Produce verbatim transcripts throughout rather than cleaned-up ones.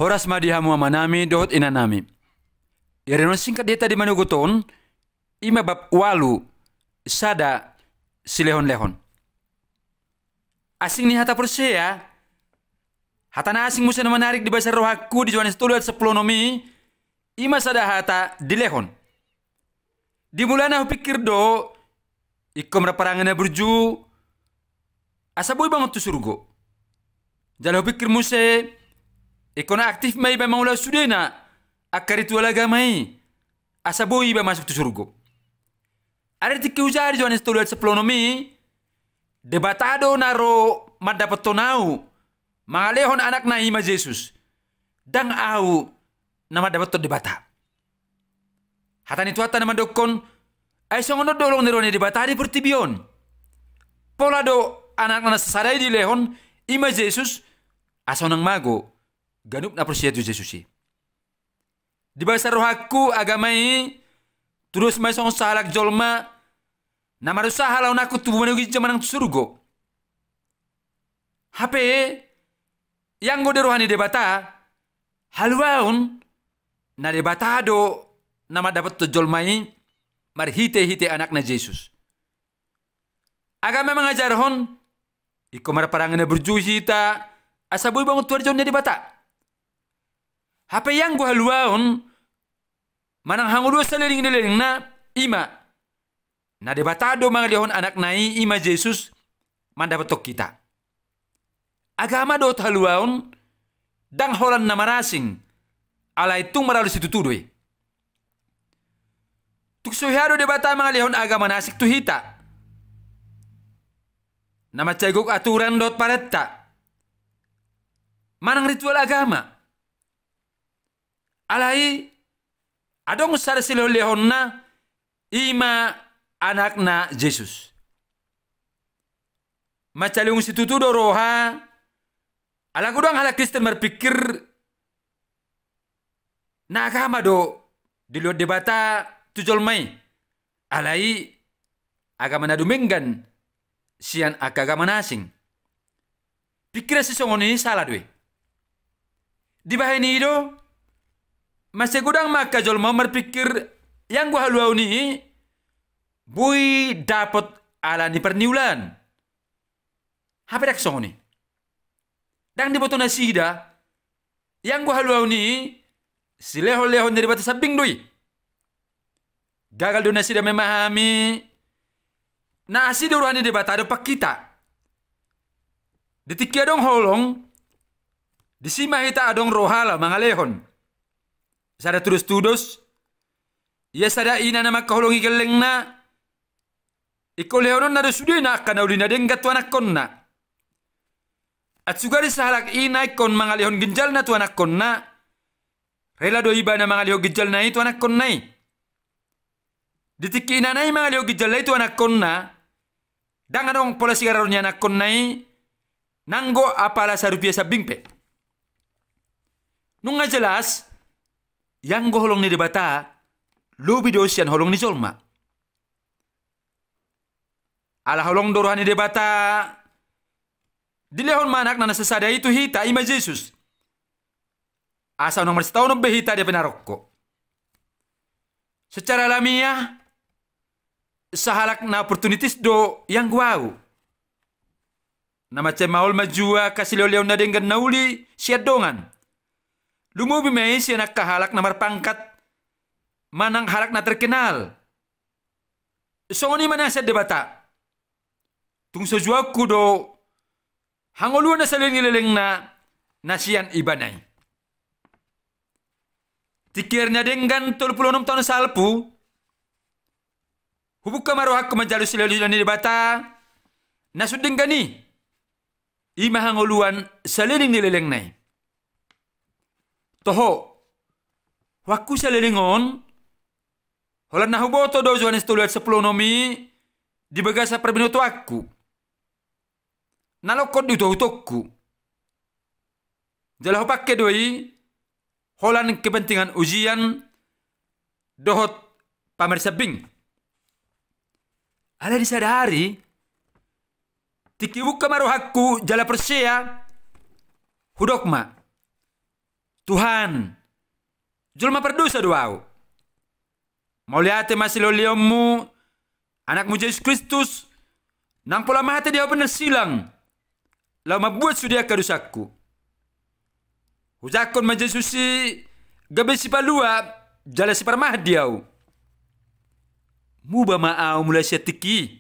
Horas ma di hamu amanami dohot inanami. Di renungan singkat di hata di manogot on, i ma bab ualu, sada, silehonlehon. Asing ni hata porsea, hata na asing muse na manarik di bagasan rohangku di Johannes tolu ayat sampulu onom i, i ma sada hata dilehon. Di mulana hupingkir do, ingkon marparange na burju, asa boi bangot tu surgo. Jala hupingkir muse, ingkon aktif ma iba mangulahon sudena angka ritual agama i, asa boi iba masuk tu surgo. Alai di tingki hujaha di Johannes tolu ayat sampulu onom i, Debata do na ro mandapothon ahu, mangalehon anakna i ma Jesus. Ndang ahu na mandapothon Debata. Hata ni Tuhanta na mandokkon, ai songon on do holong ni roha ni Debata di portibi on. Pola do anakna na sasada i dilehon, i ma Jesus, asa unang mago ganup na porsea tu Jesus i. Di bagasan rohangku agama i, tudos ma i songon sahalak jolma, na marusaha laho nangkok tu banua ginjang manang tu surgo. Hape, ianggo di roha ni Debata, haluaon, na Debata do na mandapothon jolma i, marhitehite anakna Jesus. Agama mangajarhon, ingkon marparange na burju hita, asa boi bangot tu harajaon ni Debata. Hape ianggo haluaon, manang hangoluan saleleng ni lelengna, i ma. Na Debata do mangalehon anakna i, i ma Jesus, mandapothon hita. Agama dohot haluaon, ndang holan na marasing, alai tung maralu situtu do i. Tung so hea do Debata mangalehon agama na asing tu hita. Na mansai gok aturan dohot parenta. Manang ritual agama. Alai, adong sada silehonlehonna, i ma anakna Jesus. Mansai lehon situtu do roha, ala godang halak Kristen marpingkir, na agama do dilehon Debata tu jolma i. Alai agama na dumenggan sian angka agama na asing. Pingkiran sisongon i sala do i. Dibahen i do, mansai godang ma angka jolma on marpingkir, ianggo haluaon i, boi dapot ala ni parniulaan. Hape ndang songon i. Ndang diboto nasida, ianggo haluaon i, silehonlehon ni Debata sambing do i. Gagal do nasida memahami, na asi do roha ni Debata dompak hita. Di tingki adong holong, disi ma hita adong roha laho mangalehon. Sada tudostudos, ia sada ina na mangkaholongi gellengna, ingkon lehononna do sudena angka na uli na denggan tu anakkonna. Aut sugari sahalak ina ingkon mangalehon ginjalna tu anakkonna, rela do ibana mangalehon ginjalna i tu anakkonna i. Di tingki inana i mangalehon ginjalna i tu anakkonna, ndang adong pola sigarar ni anakkonna i, nanggo apala sarupia sambing pe. Nunga jelas, ianggo holong ni Debata, lobi do sian holong ni jolma. Ala holong do roha ni Debata, dilehon ma anakna na sasada i tu hita, i ma Jesus. Asa unang marsitaonon be hita di api narokko. Secara alamiah, sahalak na oportunitis do ianggo ahu. Na mansai maol ma jua angka silehonlehon na denggan na uli sian dongan. Lumobi ma i sian angka halak na marpangkat, manang halak na terkenal. Songon i ma nang sian Debata. Tung so juaonku do hangoluan na saleleng ni lelengna na sian ibana i. Tingki ari na denggan tolu pulu onom taon salpu, hubuka ma rohangku manjalo silehonlehon ni Debata na sun denggan i, i ma hangoluan saleleng ni lelengna i. Toho, rohangku saleleng on, holan na huboto do Johannes tolu ayat sampulu onom i di bagasan parbinotoanku. Na longkot di hutohutoku. Jala hupangke do i holan kepentingan ujian dohot pamersambing. Alai di sada ari, tingki hubuka ma rohangku jala porsea, hudok ma. Tuhan, jolma pardosa do ahu. Mauliate ma silehonlehonmu Anakmu Jesus Kristus, naung pola mate di hau pinarsilang, laho mambuat sude angka dosangku. Hujangkon ma Jesus i gabe sipalua jala siparmahan di ahu. Muba ma ahu mulai sian tingki i.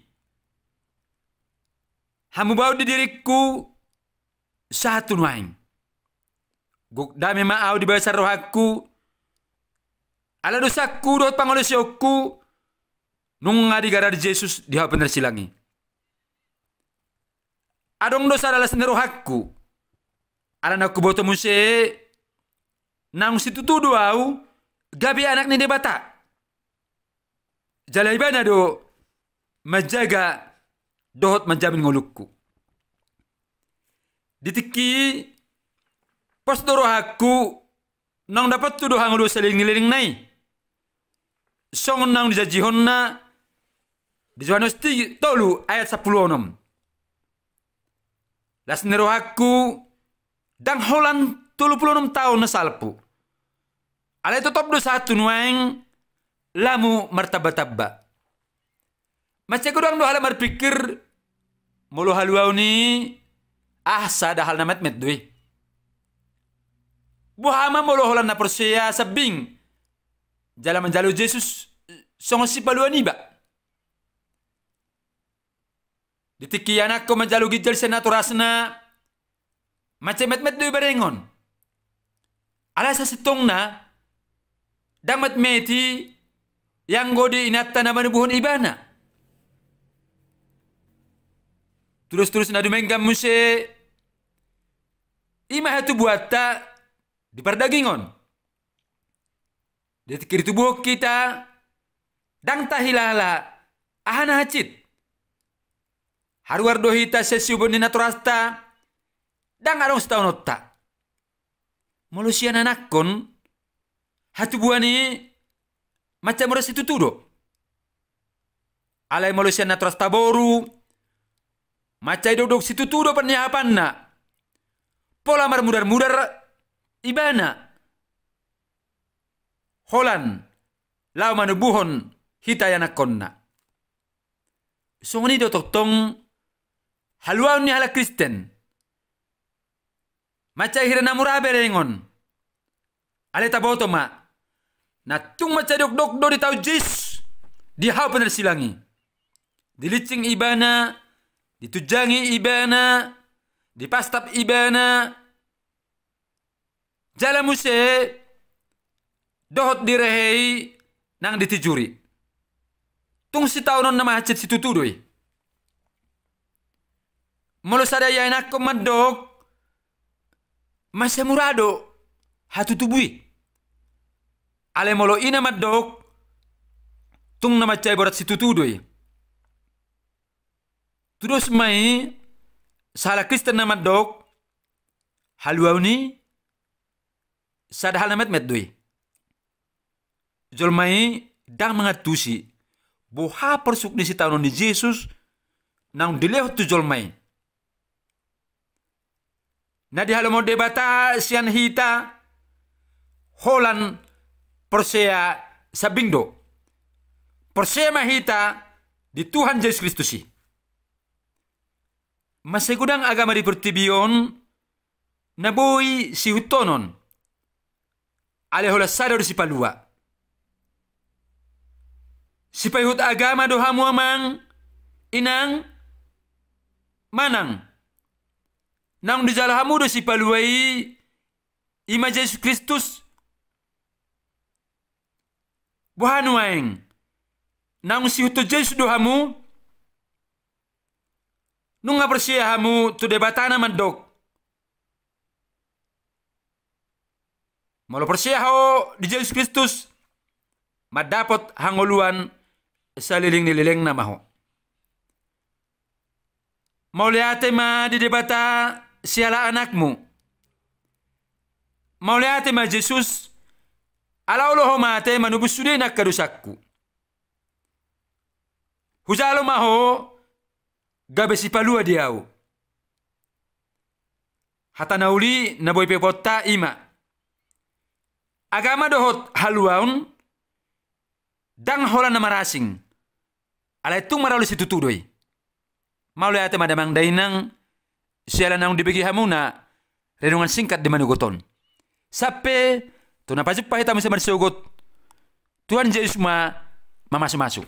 Hamubaon di diringku sahat tu nuaeng. Gok dame ma ahu di bagasan rohangku, ala dosangku dohot pangalaosionku nunga digarar Jesus di hau pinarsilang i. Adong do sada las ni rohangku, ala naung huboto muse naung situtu do ahu gabe anak ni Debata. Jala Ibana do manjaga dohot manjamin ngolungku. Di tingki i pos do rohangku naung dapotu do hangoluan saleleng ni lelengna i, songon naung dijanjihonna di Johannes ti-, tolu ayat sampulu onom. Las ni rohangku ndang holan tolu pulu onom taon na salpu. Alai totop do sahat tu nuaeng lamu martambatamba. Mansai godang do halak marpingkir, molo haluaon i, ah, sada hal na metmet do i. Boha ma molo holan na porsea sambing jala manjalo Jesus songon sipalua niba? Di tingki i anakkon manjalo ginjal sian natorasna, mansai metmet do i barengon. Alai sasintongna ndang metmet i anggo di inanta na manubuhon ibana. Tudos-tudos na dumenggan muse, i ma hatubuanta di pardagingon. Di tingki ditubuhon hita, ndang tahilala aha na hansit. Haruar do hita sian siuboan ni natorasta, ndang adong sitaononta. Molo sian anakkon, hatubuan i mansai mura situtu do. Alai molo sian natorasta boru, mansai dokdok situtu do parniahapanna. Pola marmudar-mudar ibana holan laho manubuhon hita ianakkonna. Songon i do tongtong haluaon ni halak Kristen. Mansai hira na mura berengon. Alai taboto ma, na tung mansai dokdok do ditaon Jesus di hau pinarsilang i. Dilinsing ibana, ditunjangi ibana, dipastap ibana, jala muse dohot direhe i nang ditijuri. Tung sitaononna ma hansit situtu do i. Molo sada ianakkon mandok, mansai mura do hatutubu i. Alai molo ina mandok, tung na mansai borat situtu do i. Tudos ma i sahalak Kristen na mandok, haluaon i sada hal na metmet do i. Jolma i ndang mangantusi boha porsuk ni sitaonon ni Jesus naung dilehon tu jolma i. Na dihalomohon Debata sian hita holan porsea sambing do. Porsea ma hita di Tuhan Jesus Kristus i. Mansai godang agama di portibi on na boi siihuthonon. Alai holan sada do Sipalua. Sipaihut agama do hamu amang, inang, manang. Naung dijalo hamu do Sipalua i, i ma Jesus Kristus. Boha nuaeng, naung siihuthon Jesus do hamu? Nunga porsea hamu tu Debata na mandok, molo porsea ho di Jesus Kristus, mandapot hangoluan saleleng ni lelengna ma ho. Mauliate ma di Debata siala anakmu. Mauliate ma Jesus, ala olo ho mate manobus sude angka dosangku. Hujalo ma ho gabe Sipalua di ahu. Hata na uli na boi pe hupasahat i ma. Agama dohot haluaon ndang holan na marasing, alai tung maralo situtu do i. Mauliate ma damang dainang, siala naung dibege hamuna renungan singkat di manogot on. Sampe tu na pajumpang hita muse marsogot, Tuhan Jesus ma mamasumasu.